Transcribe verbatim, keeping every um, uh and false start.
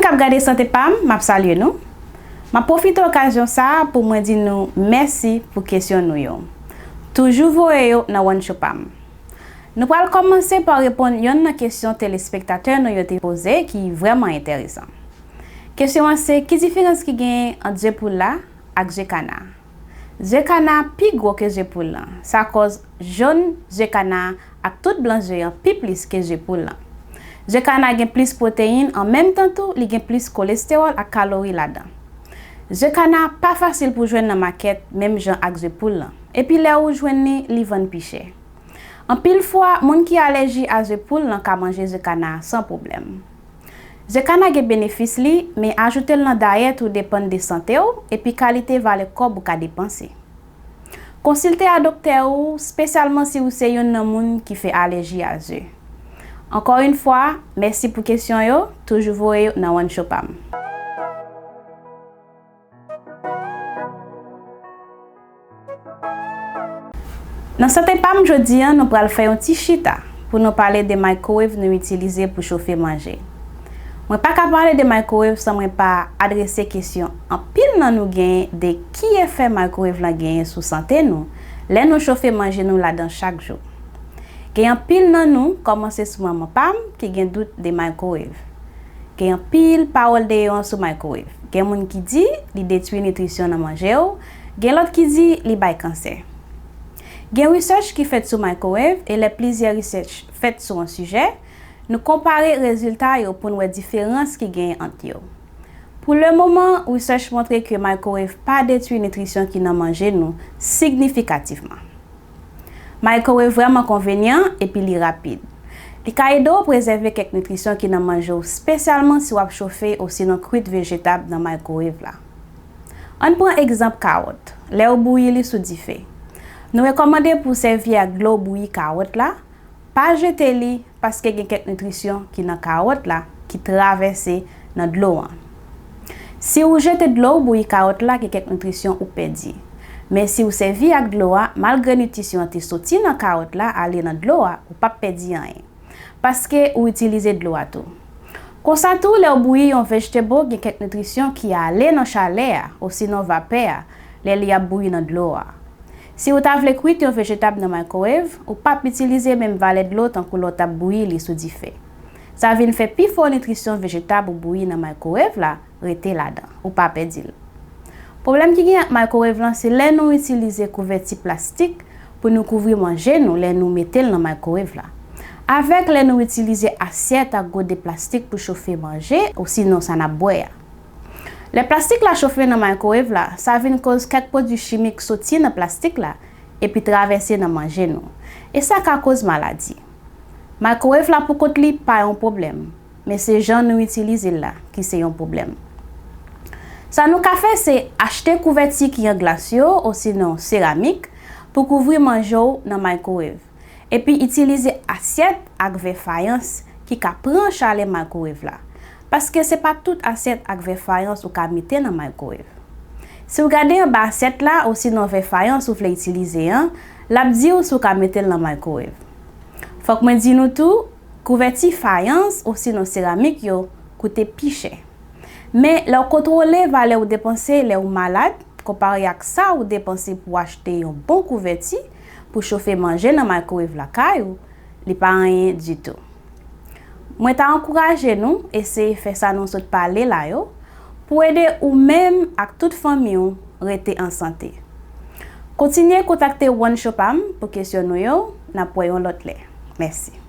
k ap gade Sante Pa m, m ap salye nou. M ap pwofite okazyon sa a pou mwen di nou mèsi pou kesyon nou yo. Toujou voye yo nan One Show Pa m. Nou pral kòmanse pa reponn yonn nan kesyon telespektatè nou yo te poze ki vrèman enteresan. Kesyon an se, ki diferans ki genyen ant Zepoulla ak Zekana? Zekana pi gwo ke Zepoul lan. Sa kòz jòn Zekana ak tout blan ze an pi plis ke Zepoul lan. Zekana gen plis pwoteyin, an menm tan tou, li gen plis kolestewòl ak kalori ladan. Zekana pa fasil pou jwenn nan makèt, menm jan ak Zepoul lan. Epi lè ou jwenn li, li vann pi chè. Anpil fwa, moun ki alèji a Zepoul lan ka manje Zekana san pwoblèm. Zekana gen benefis li, men ajoute l nan dayèt ou depann de sante w epi kalite valè kòb ou ka depanse. Konsilte a doktè ou, espesyalman si ou se youn nan moun ki fè alèji a ze. Ankò yon fwa, mèsi pou kesyon yo, toujou voye yo nan One Show Pa m. Nan Sante Pa m jodi a, nou pral fè yon ti chita pou nou pale de microwave nou itilize pou chofe manje. Mwen pa ka pale de microwave san mwen pa adrese kesyon anpil nan nou genyen de ki efè microwave lan genyen sou sante nou lè nou chofe manje nou ladan chak jou. Gen anpil nan nou, kòmanse sou manman pa m, ki gen dout de microwave. Gen anpil pawòl deyò an sou microwave. Gen moun ki di li detwi nitrisyon nan manje w, gen lòt ki di li bay kansè. Gen research ki fèt sou microwave, e lè plizyè research fèt sou yon sijè, nou konpare rezilta yo pou n wè diferans ki genyen ant yo. Pou lemoman, research montre ke microwave pa detwi nitrisyon ki nan manje nou signifikativman. Microwave vrèman konvenyan epi li rapid. Li ka ede w prezève kèk nitrisyon ki nan manje w, espesyalman si w ap chofe osinon kwit vejetab nan microwave la. Ann pran egzanp kawòt. Lè w bouyi li sou dife, nou rekòmande pou w sèvi ak dlo w bouyi kawòt la, pa jete li, paske gen kèk nitrisyon ki nan kawòt la ki travèse nan dlo an. Si ou jete dlo w bouyi kawòt la, gen kèk nitrisyon ou pèdi. Men si ou sèvi ak dlo a, malgre nitrisyon an te soti nan kawòt la ale nan dlo a, ou p ap pèdi anyen, paske ou itilize dlo a tou. Konsa tou, lè w bouyi yon vegetable, gen kèk nitrisyon ki ale nan chalè a, osinon vapè a, lè li ap bouyi nan dlo a. Si ou ta vle kwit yon vejetab nan microwave, ou p ap itilize menm valè dlo tankou lè w t ap bouyi li sou dife. Sa vin fè pifò nitrisyon vejetab ou bouyi nan microwave la rete ladan, ou pa pèdi l. Pwoblèm ki gen ak microwave lan se lè nou itilize kouvèti plastik pou nou kouvri manje nou lè nou mete l nan microwave la. Avèk lè nou itilize asyèt ak gode plastik pou chofe manje, osinon sa n ap bwè a. Lè plastik la chofe nan microwave la, sa vin koz kèk pwodui chimik soti nan plastik la epi travèse nan manje nou. E sa ka koz maladi. Microwave la poukont li pa yon pwoblèm, men se jan nou itilize l la ki se yon pwoblèm. Sa nou ka fè se achte kouvèti ki an glas yo osinon seramik pou kouvri manje w nan microwave. Epi itilize asyèt ak vè fayans ki ka pran chalè microwave la. Paske se pa tout asyèt ak vè fayans ou ka mete nan microwave. Si w gade anba asyèt la osinon vè fayans ou vle itilize an, l ap di w si w ka mete l nan microwave. Fòk mwen di nou tou, kouvèti fayans osinon seramik yo koute pi chè. Men, lè w kontwole valè w depanse lè w malad, konpare ak sa w depanse pou w achte yon bon kouvèti pou chofe manje nan microwave lakay ou, li pa anyen ditou. Mwen ta ankouraje nou eseye fè sa nou sot pale la yo pou ede ou menm ak tout fanmi w rete an sante. Kontinye kontakte One Show Pa m pou kesyon nou yo, n ap wè yon lòt lè. Mèsi.